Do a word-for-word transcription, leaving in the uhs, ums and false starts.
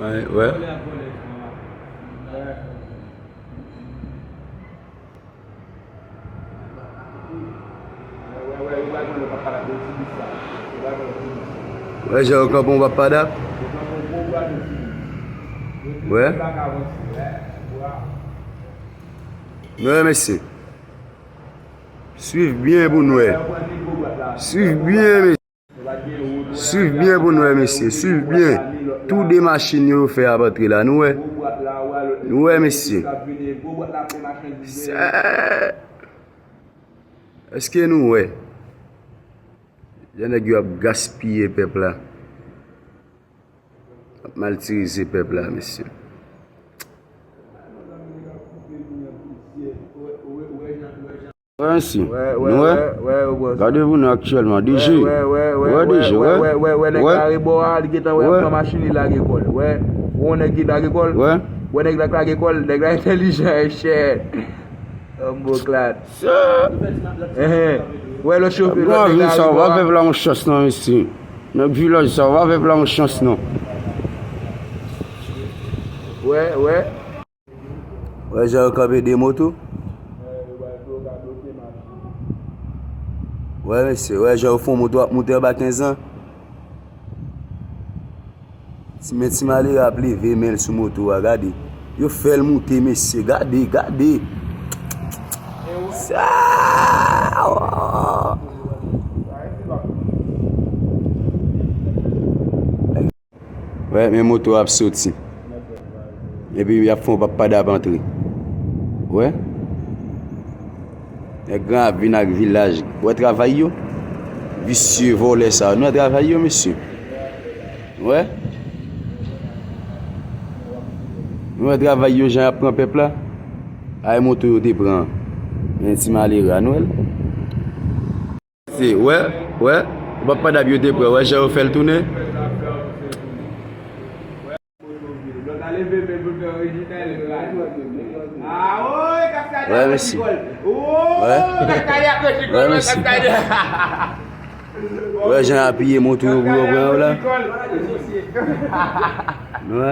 Wè, wè. Wè, jan yo kanpe yon papadap. Wè. Nou wè, mesye. Swiv byen pou nou wè. Swiv byen, mesye. Swiv byen pou nou wè, mesye. Swiv byen. Tou de machin yo fè ap antre la. Nou wè. Nou wè, mesye. Sa. Èske nou wè? Jan nèg yo ap gaspiye pèp la. Ap maltirize pèp la, mesye. Wè, mesye. Nou wè? Gade pou nou aktyèlman. D J. Wè, D J, wè. Wè, nèg la rebò a, li gentan wè ap pran machin, li lage kò l. Wè, wè, nèg ki lage kò l. Wè. Wè, nèg la k lage kò l, nèg la entèlijan, chè. Bòklad. Wè, lòt chofè, lòt nèg la rebò a. Nèg vilaj sa, w pa fè pèp la yon chans non, mesye. Nèg vilaj sa, w pa fè pèp la yon chans non. Wè, wè. Wè jan yo kanpe de moto. Wè, mesye, wè jan yo fè yon moto ap moute anba kenz an. Ti, men ti malere ap leve men l sou moto a, gade. Yo fè l moute, mesye, gade, gade. Sa, oh. Wè, men moto ap soti. Epi y ap fè yon papadap antre. Wè. Nèg Gran Ravin ak vilaj. Wè travay yo? Visye vòlè sa. Nou wè travay yo, mesye? Wè. Nou wè travay yo, jan y ap pran pèp la? Ay moto yo te pran. Men ti malere a, nou wè l? Se, wè, wè, w ap padap yo te pran, wè jan yo fè l tounen. Wè, mesye. Wè. Wè, mesye. Wè jan y apiye moto yo pou yo pran yo la. Wè. Wè.